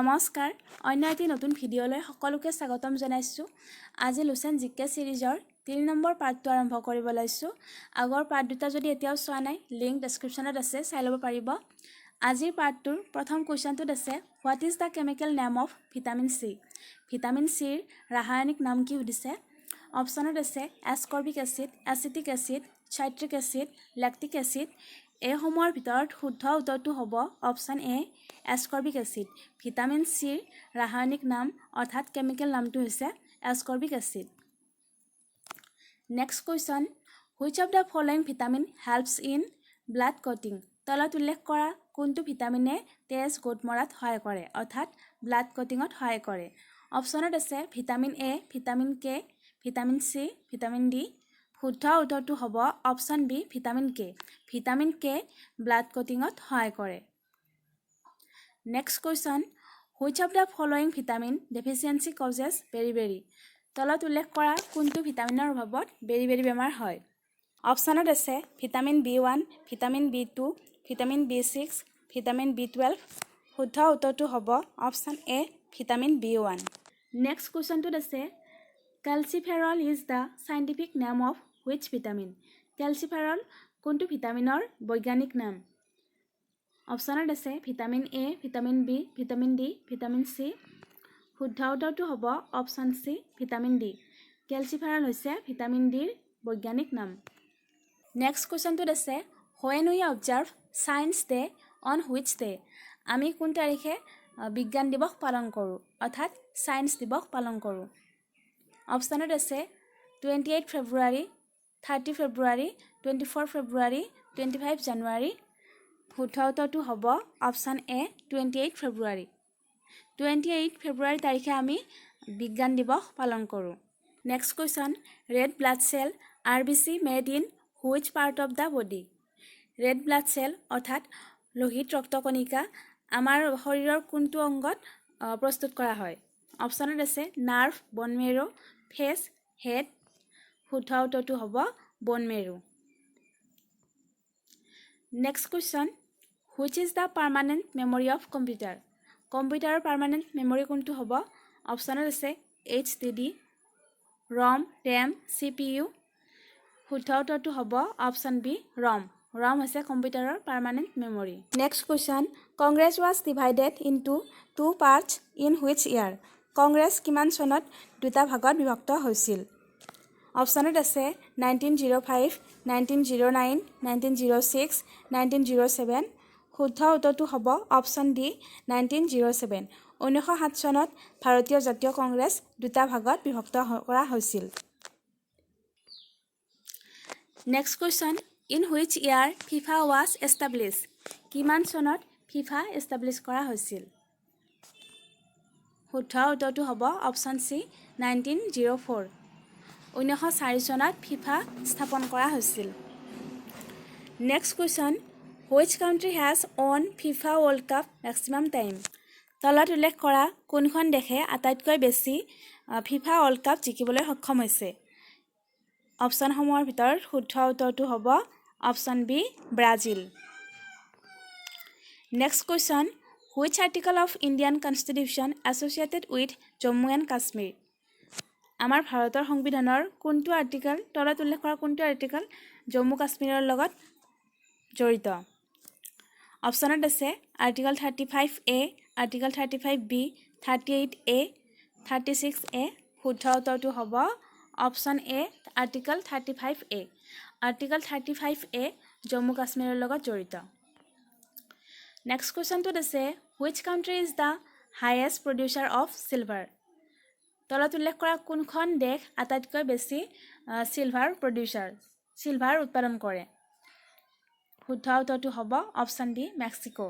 নমস্কাৰ, অন্য এটি নতুন ভিডিঅ'লৈ সকলোকে স্বাগতম জনাইছোঁ। আজি লুচেণ্ট জিকে ছিৰিজৰ 3 নম্বৰ পাৰ্টটো আৰম্ভ কৰিব লৈছোঁ। আগৰ পাৰ্ট দুটা যদি এতিয়াও চোৱা নাই, লিংক ডেছক্ৰিপশ্যনত আছে, চাই ল'ব পাৰিব। আজিৰ পাৰ্টটোৰ প্ৰথম কুৱেশ্যনটোত আছে, "What is the chemical name of vitamin C?" Vitamin চিৰ ৰাসায়নিক নাম কি সুধিছে। অপশ্যনত আছে ascorbic acid, acetic acid, citric acid, lactic acid। এইসমূহৰ ভিতৰত শুদ্ধ উত্তৰটো হ'ব অপশ্যন এ, এছকৰ্বিক এচিড। ভিটামিন চিৰ ৰাসায়নিক নাম অৰ্থাৎ কেমিকেল নামটো হৈছে ascorbic acid. Next question, which of the following vitamin helps in blood clotting? তলত উল্লেখ কৰা কোনটো ভিটামিনে তেজ গোট মৰাত সহায় কৰে, অৰ্থাৎ ব্লাড ক্লটিঙত সহায় কৰে? অপশ্যনত আছে vitamin A, vitamin K, vitamin C, vitamin D। শুদ্ধ উত্তৰটো হ'ব option B, vitamin K. Vitamin K blood ক্লটিঙত সহায় কৰে। Next question, which of the following vitamin deficiency causes beriberi? তলত উল্লেখ কৰা কোনটো ভিটামিনৰ অভাৱত বেৰি বেৰি বেমাৰ হয়? অপশ্যনত আছে vitamin B1, vitamin B2, vitamin B6, vitamin B12। শুদ্ধ উত্তৰটো হ'ব option A, vitamin B1। Next কুৱেশ্যনটোত আছে, calciferol is the scientific name of which vitamin? Calciferol কোনটো ভিটামিনৰ বৈজ্ঞানিক নাম? অপশ্যনত আছে vitamin A, vitamin B, vitamin D, vitamin C। শুদ্ধ উত্তৰটো হ'ব option C, vitamin D. Calciferol হৈছে ভিটামিন ডিৰ বৈজ্ঞানিক নাম। নেক্সট কুৱেশ্যনটোত আছে, when we observe Science Day, on which day? আমি কোন তাৰিখে বিজ্ঞান দিৱস পালন কৰোঁ, অৰ্থাৎ ছায়েন্স দিৱস পালন কৰোঁ? অপশ্যনত আছে 28 February, 30 February, 24 February, 25 January। শুদ্ধ উত্তৰটো হ'ব option A, 28 February। 28 February তাৰিখে আমি বিজ্ঞান দিৱস পালন কৰোঁ। Next question, red blood cell, RBC, made in which part of the body? Red blood cell অৰ্থাৎ লোহিত ৰক্তকণিকা আমাৰ শৰীৰৰ কোনটো অংগত প্ৰস্তুত কৰা হয়? অপশ্যনত আছে nerve, bone marrow, face, head। শুদ্ধ উত্তৰটো হ'ব bone marrow। Next question, which is the permanent memory of computer? কম্পিউটাৰৰ পাৰ্মানেণ্ট মেমৰি কোনটো হ'ব? অপশ্যনত আছে HDD, ROM, RAM, CPU। শুদ্ধ উত্তৰটো হ'ব অপশ্যন বি, ৰম। ৰম হৈছে কম্পিউটাৰৰ permanent memory. Next question, Congress was divided into two parts in which year? Congress কিমান চনত দুটা ভাগত বিভক্ত হৈছিল? অপশ্যনত আছে 1905, 1909, 1906, 1907। শুদ্ধ উত্তৰটো হ'ব অপশ্যন ডি, 1907। 1907 চনত ভাৰতীয় জাতীয় কংগ্ৰেছ দুটা ভাগত বিভক্ত কৰা হৈছিল। Next question, in which year FIFA was establish? কিমান চনত ফিফা এষ্টাব্লিছ কৰা হৈছিল? শুদ্ধ উত্তৰটো হ'ব অপশ্যন চি, 1904। 1904 চনত ফিফা স্থাপন কৰা হৈছিল। Next question, which country has won FIFA World Cup maximum time? তলত উল্লেখ কৰা কোনখন দেশে আটাইতকৈ বেছি ফিফা ৱৰ্ল্ড কাপ জিকিবলৈ সক্ষম হৈছে? অপশ্যনসমূহৰ ভিতৰত শুদ্ধ উত্তৰটো হ'ব option B, Brazil. Next question, which article of Indian Constitution associated with Jammu and Kashmir? আমাৰ ভাৰতৰ সংবিধানৰ কোনটো আৰ্টিকল, তলত উল্লেখ কৰা কোনটো আৰ্টিকল জম্মু কাশ্মীৰৰ লগত জড়িত? অপশ্যনত আছে Article 35A, Article 35B, 38A, 36A। শুদ্ধ উত্তৰটো হ'ব option A, Article 35A। Article 35A Jammu কাশ্মীৰৰ লগত জড়িত। নেক্সট কুৱেশ্যনটোত আছে, which country is the highest producer of silver? তলত উল্লেখ কৰা কোনখন দেশ আটাইতকৈ বেছি চিলভাৰ প্ৰডিউচাৰ, চিলভাৰ উৎপাদন কৰে? শুদ্ধ উত্তৰটো হ'ব option D, Mexico.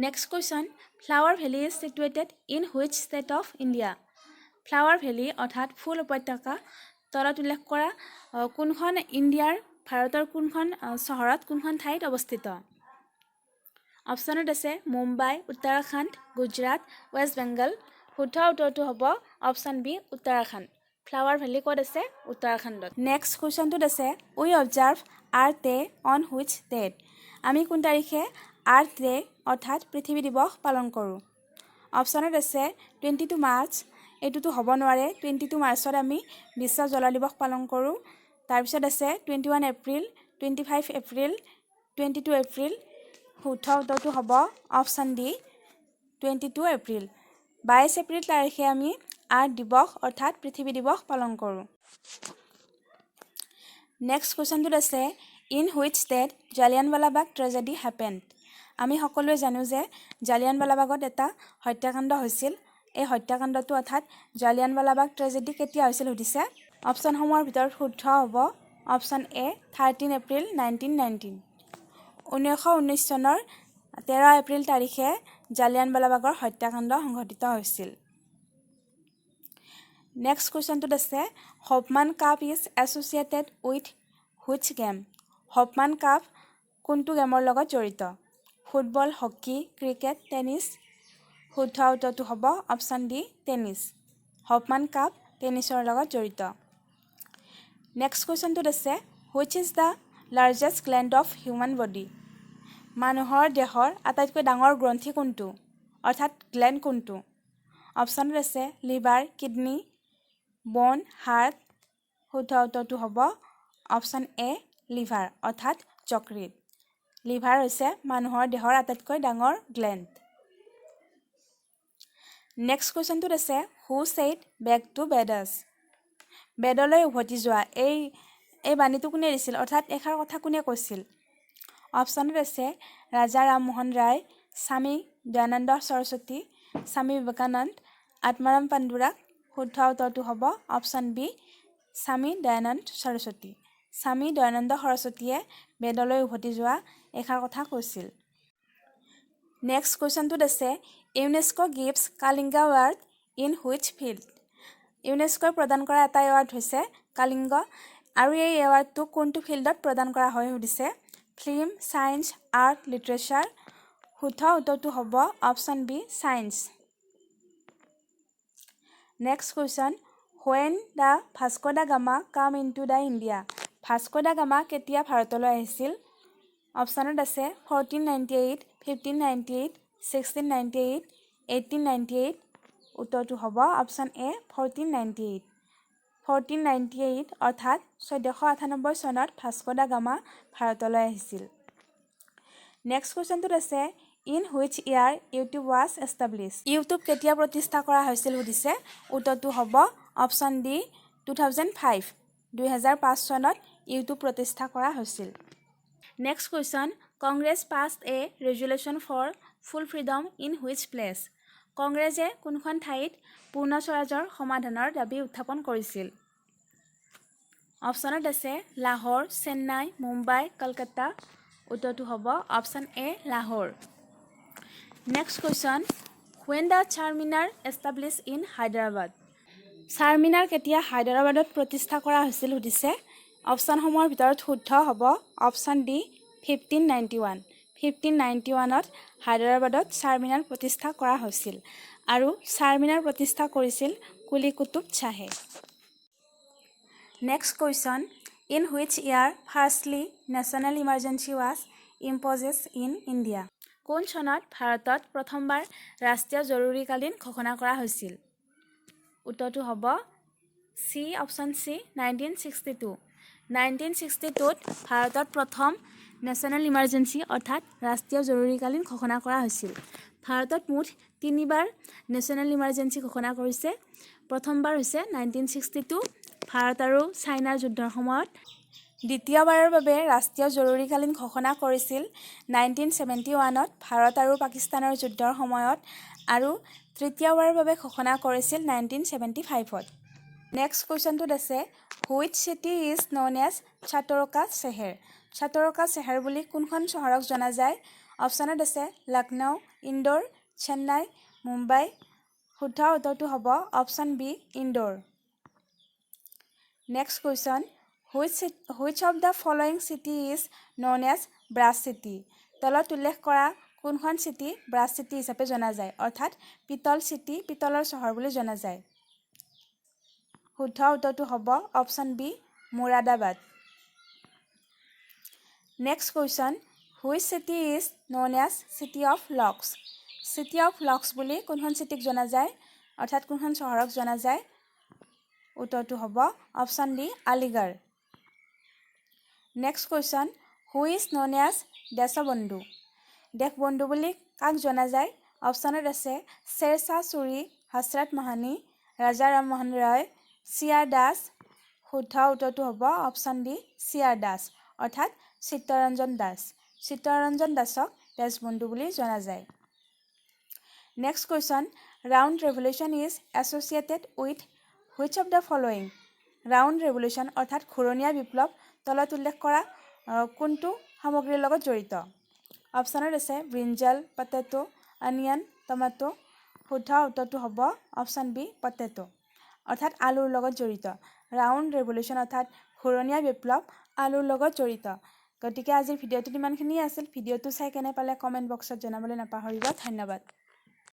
Next question, Flower Valley is situated in which state of India? Flower valley অৰ্থাৎ ফুল উপত্যকা তলত উল্লেখ কৰা কোনখন ইণ্ডিয়াৰ, ভাৰতৰ কোনখন চহৰত, কোনখন ঠাইত অৱস্থিত? অপশ্যনত আছে মুম্বাই, উত্তৰাখণ্ড, গুজৰাট, ৱেষ্ট বেংগল। শুদ্ধ উত্তৰটো হ'ব option B, Uttarakhand. Flower valley ক'ত আছে? উত্তৰাখণ্ডত। নেক্সট কুৱেশ্যনটোত আছে, we observe Earth Day on which date? আমি কোন তাৰিখে আৰ্থ ডে অৰ্থাৎ পৃথিৱী দিৱস পালন কৰোঁ? অপশ্যনত আছে 22 মাৰ্চ, এইটোতো হ'ব নোৱাৰে। 22 মাৰ্চত আমি বিশ্ব জল দিৱস পালন কৰোঁ। তাৰপিছত আছে 21 April, 25 April, 22 April। শুদ্ধ উত্তৰটো হ'ব অপশ্যন ডি, 22 এপ্ৰিল। 22 এপ্ৰিল তাৰিখে আমি আৰ্থ দিৱস অৰ্থাৎ পৃথিৱী দিৱস পালন কৰোঁ। নেক্সট কুৱেশ্যনটোত আছে, In which date Jallianwala Bagh tragedy happened? আমি সকলোৱে জানো যে জালিয়ানৱালাবাগত এটা হত্যাকাণ্ড হৈছিল। এই হত্যাকাণ্ডটো অৰ্থাৎ জালিয়ানৱালাবাগ ট্ৰেজেডি কেতিয়া হৈছিল সুধিছে। অপশ্যনসমূহৰ ভিতৰত শুদ্ধ হ'ব option A, 13 April 1919। 1919 চনৰ 13 এপ্ৰিল তাৰিখে জালিয়ানৱালাবাগৰ হত্যাকাণ্ড সংঘটিত হৈছিল। নেক্সট কুৱেশ্যনটোত আছে, Hopman Cup is associated with which game? Hopman cup কোনটো গেমৰ লগত জড়িত? Football, hockey, cricket, tennis. শুদ্ধ উত্তৰটো হ'ব option D, tennis. Hopman cup টেনিছৰ লগত জড়িত। নেক্সট কুৱেশ্যনটোত আছে, Which is the largest gland of human body? মানুহৰ দেহৰ আটাইতকৈ ডাঙৰ গ্ৰন্থি কোনটো অৰ্থাৎ গ্লেণ্ড কোনটো? অপশ্যনত আছে লিভাৰ, কিডনী, বন, হাৰ্ট। শুদ্ধ উত্তৰটো হ'ব অপশ্যন এ, লিভাৰ অৰ্থাৎ যকৃত। লিভাৰ হৈছে মানুহৰ দেহৰ আটাইতকৈ ডাঙৰ গ্লেণ্ড। নেক্সট কুৱেশ্যনটোত আছে, Who said "Back to Vedas"? বেদলৈ উভতি যোৱা, এই বাণীটো কোনে দিছিল অৰ্থাৎ এইষাৰ কথা কোনে কৈছিল? অপশ্যনত আছে ৰাজা ৰামমোহন ৰায়, স্বামী দয়ানন্দ সৰস্বতী, স্বামী বিবেকানন্দ, আত্মাৰাম পাণ্ডুৰাং। শুদ্ধ উত্তৰটো হ'ব অপশ্যন বি, স্বামী দয়ানন্দ সৰস্বতী। স্বামী দয়ানন্দ সৰস্বতীয়ে বেদলৈ উভতি যোৱা এইষাৰ কথা কৈছিল। নেক্সট কুৱেশ্যনটোত আছে, UNESCO gives Kalinga Award in which field? ইউনেস্কোই প্ৰদান কৰা এটা এৱাৰ্ড হৈছে কালিংগ আৰু এই এৱাৰ্ডটো কোনটো ফিল্ডত প্ৰদান কৰা হয় সুধিছে। Film, science, art, literature. শুদ্ধ উত্তৰটো হ'ব option B, science. Next question, when the Vasco da Gama come into the India? Vasco da Gama কেতিয়া ভাৰতলৈ আহিছিল? অপশ্যনত আছে 1498, 1598, 1698, 1898। উত্তৰটো হ'ব option A, 1498। 1498 অৰ্থাৎ 1498 চনত ভাস্কো দা গামা ভাৰতলৈ আহিছিল। নেক্সট কুৱেশ্যনটোত আছে, In which year YouTube was establish? YouTube কেতিয়া প্ৰতিষ্ঠা কৰা হৈছিল সুধিছে। উত্তৰটো হ'ব অপশ্যন ডি, 2005। 2005 চনত ইউটিউব প্ৰতিষ্ঠা কৰা হৈছিল। Next question, Congress passed a resolution for full freedom in which place? কংগ্ৰেছে কোনখন ঠাইত পূৰ্ণ স্বৰাজৰ সমাধানৰ দাবী উত্থাপন কৰিছিল? অপশ্যনত আছে লাহোৰ, চেন্নাই, মুম্বাই, কলকাতা। উত্তৰটো হ'ব option A, Lahore. Next question, when the Charminar establish in Hyderabad? Charminar কেতিয়া হায়দৰাবাদত প্ৰতিষ্ঠা কৰা হৈছিল সুধিছে। অপশ্যনসমূহৰ ভিতৰত শুদ্ধ হ'ব অপশ্যন ডি, 1591। 1591ত হায়দৰাবাদত চাৰমিনাৰ প্ৰতিষ্ঠা কৰা হৈছিল আৰু চাৰমিনাৰ প্ৰতিষ্ঠা কৰিছিল কুলি কুতুব শ্বাহে। Next question, in which year firstly national emergency was imposes in India? কোন চনত ভাৰতত প্ৰথমবাৰ ৰাষ্ট্ৰীয় জৰুৰীকালীন ঘোষণা কৰা হৈছিল? উত্তৰটো হ'ব option C, 1962। 1962ত ভাৰতত প্ৰথম নেশ্যনেল ইমাৰ্জেঞ্চি অৰ্থাৎ ৰাষ্ট্ৰীয় জৰুৰীকালীন ঘোষণা কৰা হৈছিল। ভাৰতত মুঠ তিনিবাৰ নেশ্যনেল ইমাৰ্জেঞ্চি ঘোষণা কৰিছে। প্ৰথমবাৰ হৈছে 1962, ভাৰত আৰু চাইনাৰ যুদ্ধৰ সময়ত। দ্বিতীয়বাৰৰ বাবে ৰাষ্ট্ৰীয় জৰুৰীকালীন ঘোষণা কৰিছিল 1971ত, ভাৰত আৰু পাকিস্তানৰ যুদ্ধৰ সময়ত আৰু তৃতীয়বাৰৰ বাবে ঘোষণা কৰিছিল 1975ত। নেক্সট কুৱেশ্যনটোত আছে, Which city is known as Chhator ka Shehar? ছাতৰৰ কা চেহেৰ বুলি কোনখন চহৰক জনা যায়? অপশ্যনত আছে লক্ষ্ণৌ, ইন্দোৰ, চেন্নাই, মুম্বাই। শুদ্ধ উত্তৰটো হ'ব option B, Indore. Next question, which of the following city is known as brass city? তলত উল্লেখ কৰা কোনখন চিটি ব্ৰাছ চিটি হিচাপে জনা যায় অৰ্থাৎ পিতল চিটি, পিতলৰ চহৰ বুলি জনা যায়? শুদ্ধ উত্তৰটো হ'ব option B, Moradabad. Next question, Which city is known as City of Locks? City of locks বুলি কোনখন চিটিক জনা যায়, অৰ্থাৎ কোনখন চহৰক জনা যায়? উত্তৰটো হ'ব option D, Aligarh. Next question, who is known as Deshbandhu? Deshbandhu বুলি কাক জনা যায়? অপশ্যনত আছে শ্বেৰশ্বাহ চুৰি, হজৰত মহানী, ৰাজা ৰামমোহন ৰয়, চি আৰ দাস। শুদ্ধ উত্তৰটো হ'ব option D, C R Das, অৰ্থাৎ চিত্তৰঞ্জন দাস। চিত্তৰঞ্জন দাসক দেশবন্ধু বুলি জনা যায়। Next question, Round revolution is associated with which of the following? Round revolution অৰ্থাৎ ঘূৰণীয়া বিপ্লৱ তলত উল্লেখ কৰা কোনটো সামগ্ৰীৰ লগত জড়িত? অপশ্যনত আছে ব্ৰিঞ্জল, পটেটো, অনিয়ন, টমেটো। শুদ্ধ উত্তৰটো হ'ব অপশ্যন বি, পটেটো, অৰ্থাৎ আলুৰ লগত জড়িত। ৰাউণ্ড ৰেভলিউশ্যন অৰ্থাৎ ঘূৰণীয়া বিপ্লৱ আলুৰ লগত জড়িত। গতিকে আজিৰ ভিডিঅ'টোত ইমানখিনিয়ে আছিল। ভিডিঅ'টো চাই কেনে পালে কমেণ্ট বক্সত জনাবলৈ নাপাহৰিব। ধন্যবাদ।